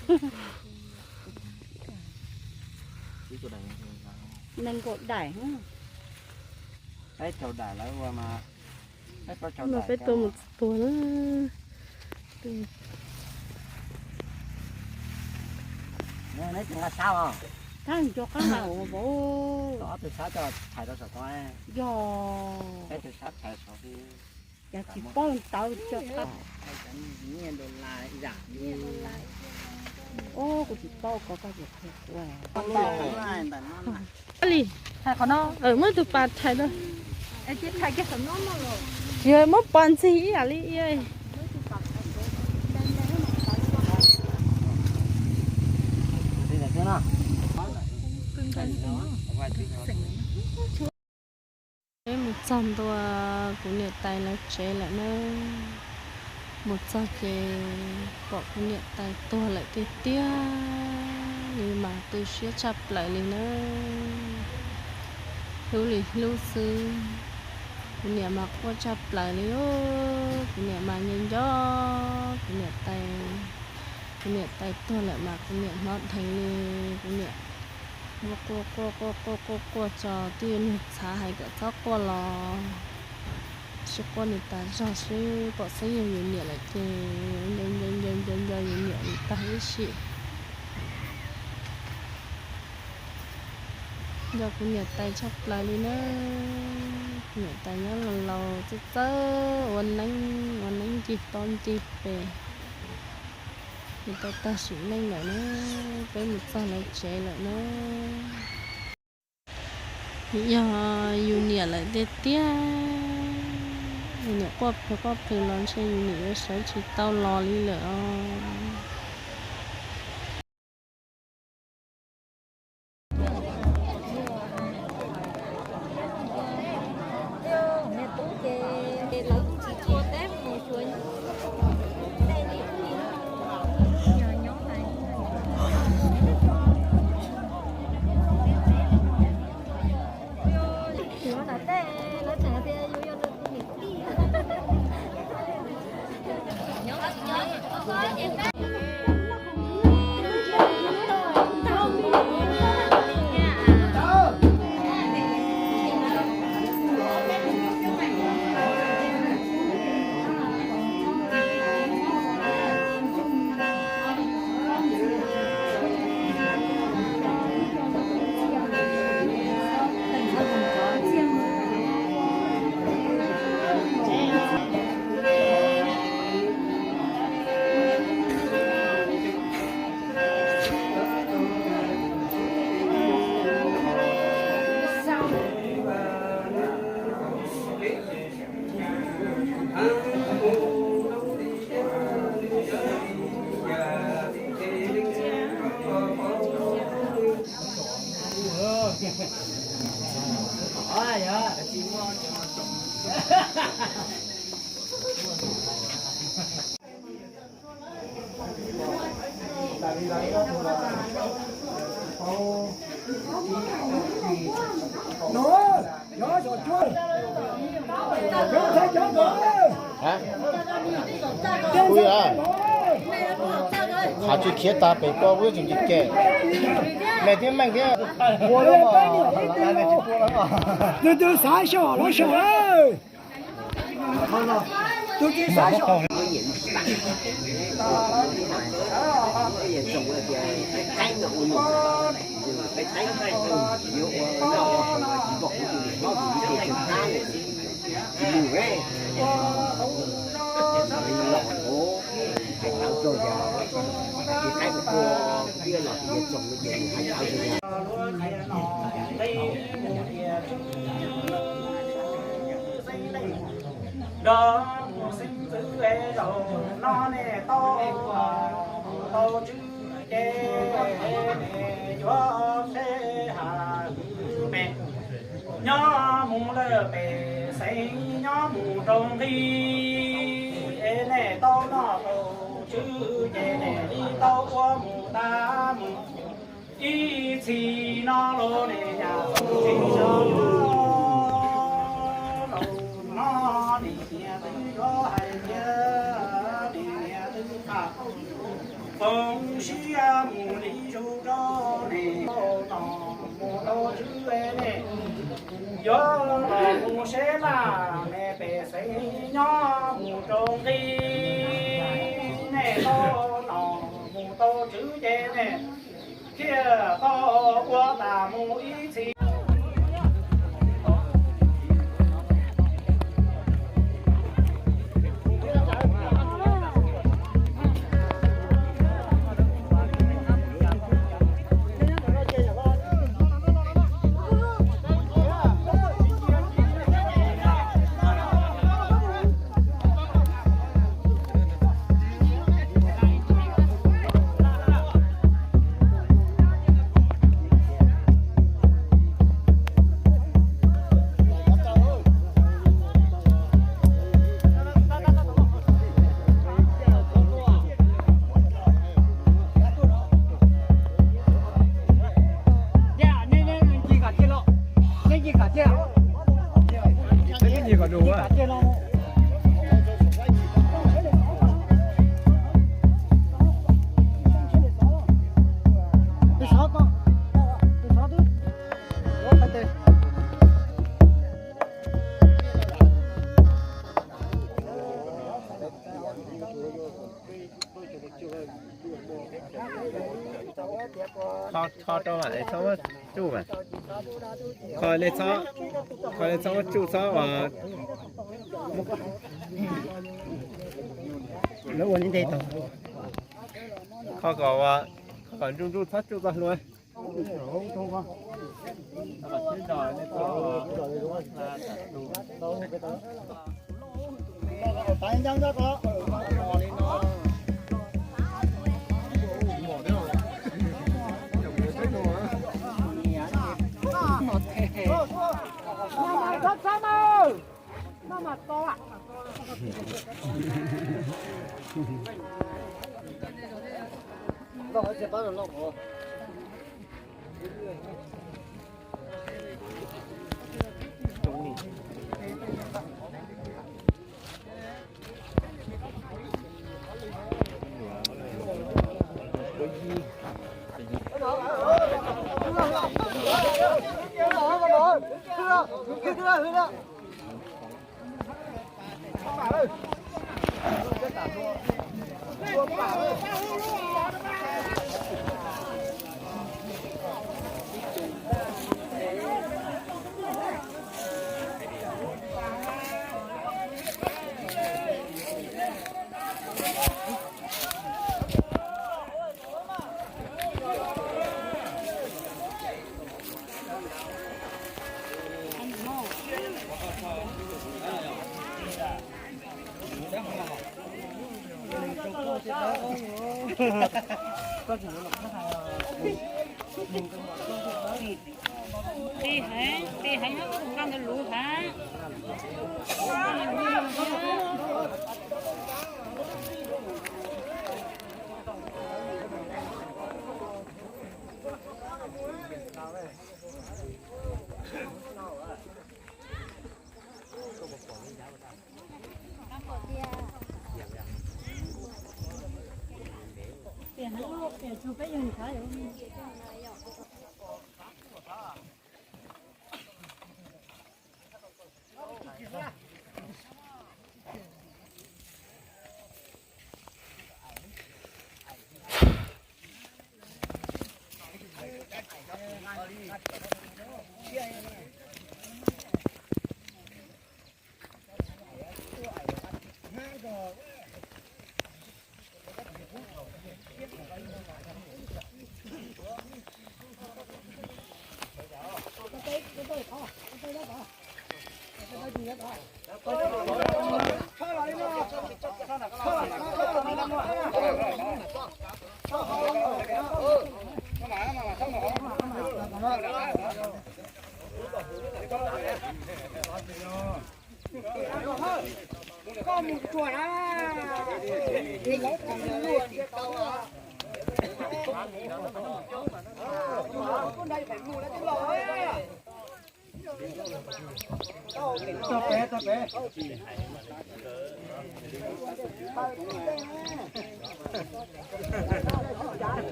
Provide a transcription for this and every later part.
Nees nkaum daim. Peb caug daim lawv ua mas, peb plaub caug daim peb tua mus txog puag na. Neb tsis nqa sab os? Tab nco qab nqa os. Ob tug sab coj thais rau saum ko. Yog peb tug sab thais saud. Yog tsis paub ntawd coj qab. Ub, kuv tsis paub ko, koj tsis qhia kuv. Li, muab tus pas thais rau. Tsis muab pos ntxig ib yam li. Peb mus txog ntua kuv niam tais lawv tsev lawm na. Mus txog ces pom kuv niam tais tuag lawm tiag tiag li mas tu siab tshaj plaws li na. Hlub li hlub xwb, kuv niam mas quaj tshaj plaws li os. Kuv niam mas nco nco kuv niam tais. Kuv niam tais tuag lawm mas kuv niam hnov dheev li. Kuv niam quaj quaj quaj quaj quaj quaj quaj tso twb yuav niag txhav hais kom txhob quaj los sib quaj nws tas zog xwb. Pom xeeb yog yus niam lawm ces nco nco nco nco yus niam tag ib sim. Nco kuv niam tais tshaj plaws li na. Kuv niam tais nyob laus laus txawj txawj ua neeb, ua neeb ncig tob ncig pes. Nws tau tag sim neej lawm na, peb mus txog lawv tsev lawm na. Yog yus niam lawm tiag tiag, yus niam quaj plhws quaj plhws los ntshe yus niam yuav sawv tsis tau los li lawm os. Hab, kuv yog qhov tsis khiav tas pem ko kuv yeej tseem tsis cem. Meej thiab meej thiab. Tus twg xav soj los soj. Tus twg xav soj. Nrog mus xeeb ntxwv es zaum no nej tau, tau tswv ces nej yuav seb has me. Nyob mus lawm pem xeev, nyob mus rau nqi es nej tau noj tau tswv ces nej li tau ua mus tag mus. Ib txhis no los nej nyam txoos tsis zoo, zaum no nej niam twb yuav hais tias nej niam twb tham foom Siab mus li zus rau nej, mus tau tswv nej, yuav los mus seb laj me pej xeem nyob mus rau nqi, nej tau los mus tau tswv ces nej thiaj tau ua tas mus ib txhis. Kho, kho rau mam li txhob muab tsuj mas. Kho li txhob, kho li txhob muab tsuj txhob uas. Lawv ua li ntej tau. Kho kom, kho kom ntsuj ntsuj txhob tsuj txoj hlua. Qis heev, qis heev, koj ntawd luv heev.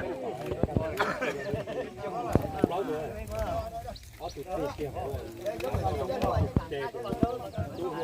Tus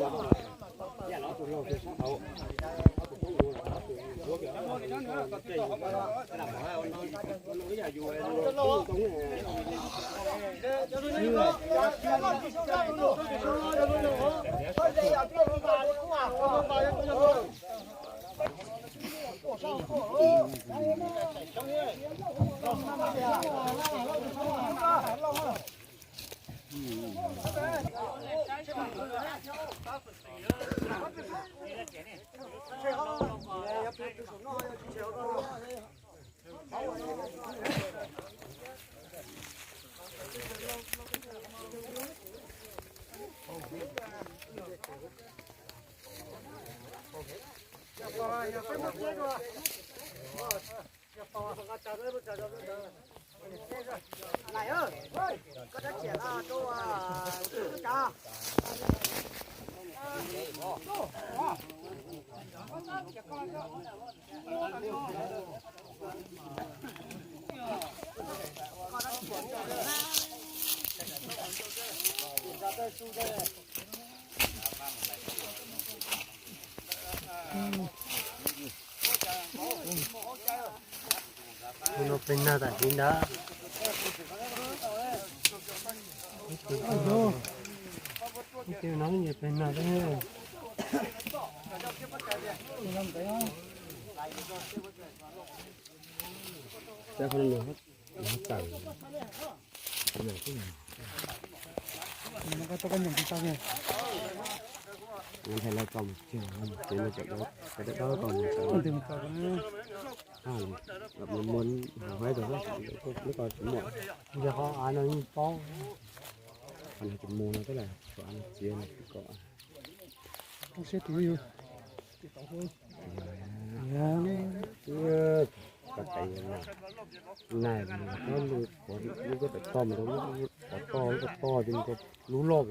no pes nag tam sim ntag. Tus no pes nag. Yog ho av no yeej paub. Av no tsis mus no twb lam tshuav av no txiav no xwb kom. Siab tus yug. Nais, lub ko taw toj mus rau lub ko toj, lub ko toj rau lub loj.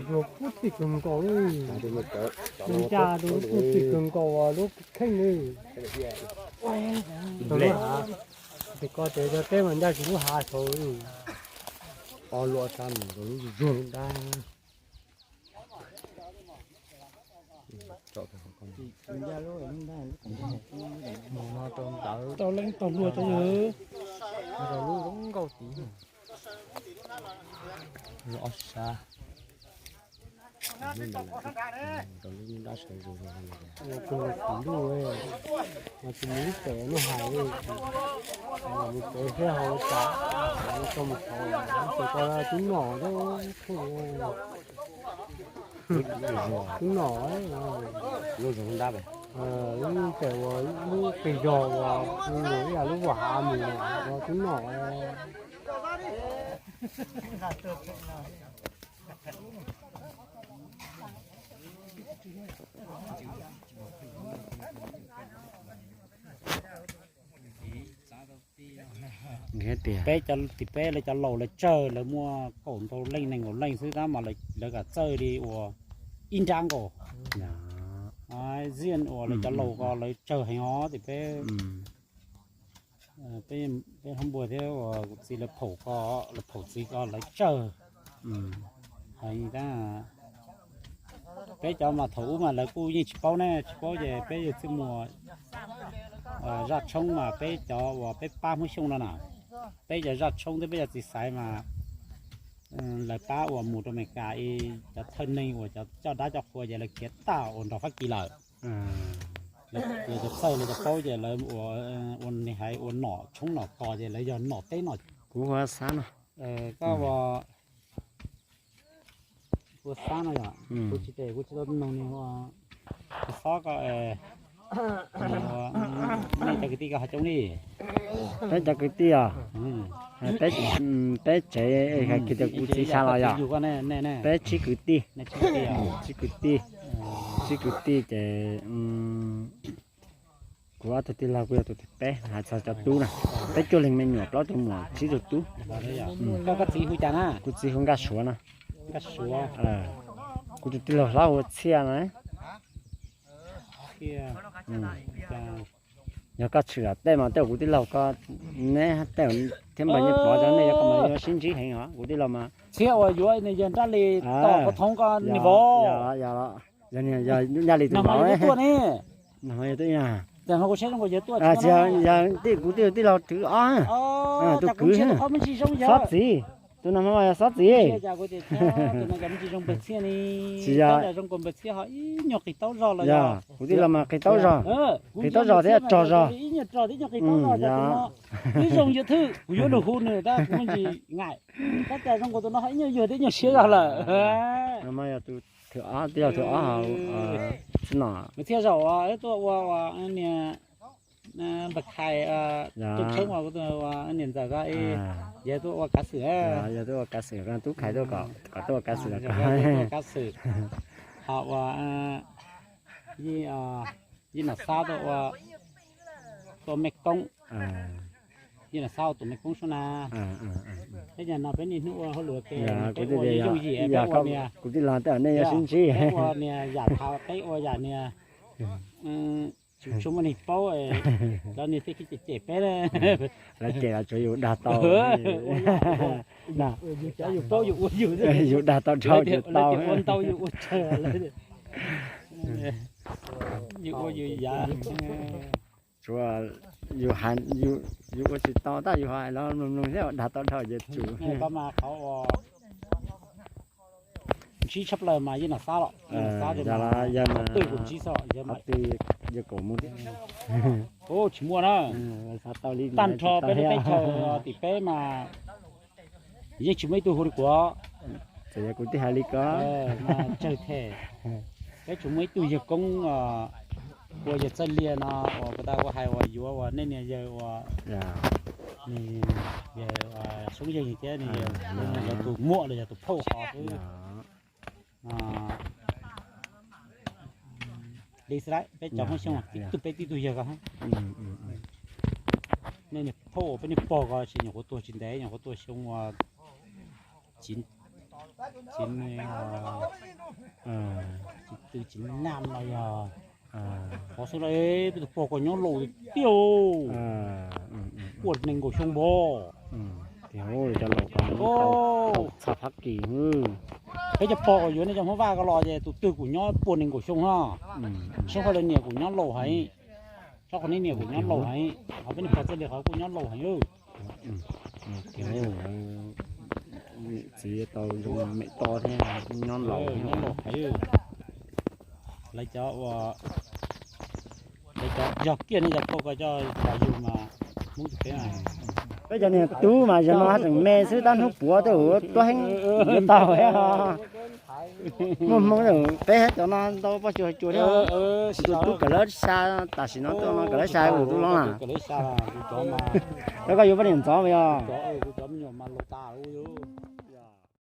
Zuag kub tim kawg nkaus li. Ncaj rau lub kub tim kawg nkaus lub kheej li. Rau lub hav, tim ko ces yog teb mas ncaj tsis lub hav saud li. Ob lub ob sab mus rau lub zuag lub dab. Tau leej tau luag cov yawg. Rau lub zoo nkauj tid. Ob sab. Rau lub dab sawv zus. Tus tus ntuj, mas tus mus ib txawm lub hais li, mus txawm thiab hauv tas, tau mus txog, mus txog tub nom, tub nom, lub zoo dab, lub txawm uas lub qis zog uas mus ib yam lub vaj hav mus tub nom. Peb cov, tim peb lawv cov laus lawv tsawg, lawv muaj kaum ntau leej nees nkaum leej xwb tab mas lawv kam txawj li uas ib nrab nkaus. Ziaj uas lawv cov laus ko lawv tsawg heev os tim peb. Peb hlob npua thiab uas kuv txiv lawv phaum ko, lawv phaum txiv ko lawv tsawg heev tab. Peb cov mas thaum ub mas lawv kuj yeej tsis paub ne, tsis paub ces peb yawg txwj muas zaj tshoob mas peb cov uas peb pab Hmoob Xyooj no na, peb cov zaj tshoob thiab peb cov txiv xaiv mas lawv pab uas mus rau Amelikas es cov thawj neeg uas cov coj dab coj qhua ces lawv khiav tag uas nrog Fab Kis lawm. Lawv cov txawj lawv cov paub ces lawv ua, ua nws hais ua nom tshoob nom kos ces lawv yog nom teb nom. Kuv hu xab no. Koj ua, ua xab no yom? Kuv tsis tau, kuv tsis tau noog nws ua, kuv xob koj. Nej cov kwv tij koj hav coob li? Peb cov kwv tij os, peb tsev hais kiag tias kuv txiv xya los yog peb tsib kwv tij. Tsib kwv tij, tsib kwv tij ces kuv ob tug tij laug kuj yog tus thib peb, hais txog cov tub na, peb cuaj leeg me nyuam, plaub tug muam, tsib tug tub. Koj txiv hu cas na? Kuv txiv hu Nkaj Suav no. Kuv tus tij laug hlob hu Txhiaj no. Yog koj tshwm tej mas tej kuv tij laug ko, neb tej thiab npawg Nyiaj Pov cov nej yuav ko mas yuav sib ntsib heev os kuv tij laug mas. Txhiab uas yuav nws yawg Nraj Lis tom ko thoob ko nws vauv. Yog, yog Nraj Lis tus vauv tuaj ne. Yog kuv tij, kuv tij laug Thwv Ob, tus kwv, Xob Txiv, tus no mas yog Xob Txiv. Tsis yog, kuv tij laug mas qis taub zog, qis taub zog thiab tsog zog. Ib nyuag rog thiab nyuag qis taub zog, yog tus no twb zoo yawg Thwv, kuv yuav lug hu nws tab kuv me ntsis ngaim. Tab cas zoo nkaus tus no ho ib nyuag yawg thiab nyuag siab zog lawm. No mas yog tus Thwv Ob, tij laug Thwv Ob hauv xwb no. Nws thiaj zaum tuaj ua ua niag npawg Khais, Tub Tshoob ua niam ntxawm ko, yawg tuaj ua kav xwm, yawg tuaj ua kav xwm, Tub Khais tuaj kom kom tuaj ua kav xwm, kav xwm. Ho ua Yij Nom Xab tuaj ua tua mej koob. Yij Nom Xab ua tus mej koob sub na. Peb nyuag no peb niaj hnub ua hauj lwm ke, peb ua yooj yim, peb ua niag, kuv tij laug tej nej yuav sib ntsib, peb ua niag yam thaum peb ua yam niag tsis tshua muaj neeg paub, lawv niag thiaj cem cem peb na. Lawv cem los tsuav yus dag tau. Yus cov yus paub yus ua yus, yus dag tau dhau ces tau. Ua ntau yus ua tsawg, yus ua yus yav. Tsuav yus hais, yus ua tsis tau tab yus hais los mloog mloog thiab dag tau dhau ces tsum. Ntsib tshaj plaws mas Yij Nom Xab los, Yij Nom Xab twg kuv ntsib xwb, yawg Kaum Mus thiab. Tsis muaj na. Tag nrho peb lub teb chaws tim peb mas yeej tsis muaj ib tug hu li kuv. Txawm yog kuv twb hais li ko, tsawg them. Peb tsuas muaj ib tug yawg koob ua yawg Txawj Liag no uas puas tau ua hais uas yuav ua nej niag yawg ua, yawg Soob Yeeg thiab nws yog tus muam los yog tus phauj hov xwb. Li xwb lawm, peb cov Hmoob Xyooj tib tug peb tib tug yawg ko. Nej niag phauj uas peb niag pog ko ces nyuam qhuav tuag tsis ntev, nyuam qhuav tuag xyoo uas chiv, chiv, chiv nam los yog qhov xwb los peb tus pog ko nyob laus tiag, puas nees nkaum xyoo npog. Peb cov pog uas yuav nej cov Hmoob Vaj ko los ces tus twg kuj nyob puas nees nkaum xyoo no. Sab qhov lawv niam kuj nyob laus heev, sab qhov nej niam kuj nyob laus heev, qhov peb niag pog Txawj Liag qhov kuj nyob laus heev. Txiv tau zoo mem to thiab nyob laus, nyob laus heev. Lawv cov ua, lawv cov yog kiag nej cov phauj ko coj los yug mas Hmoob tsis peb. Peb cov niag tub mas yog no tseem me xwb, tab hnub puav tej uas tuab heeb yuav tau. Muaj Hmoob peb cov no ntau poj cuag cua thiab. Tus tub Kawm Lab Xya tam sim no tuaj no, Kawm Lab Xya tus tub hlob na. Cov koj yuav poj niam ntxov mas yog.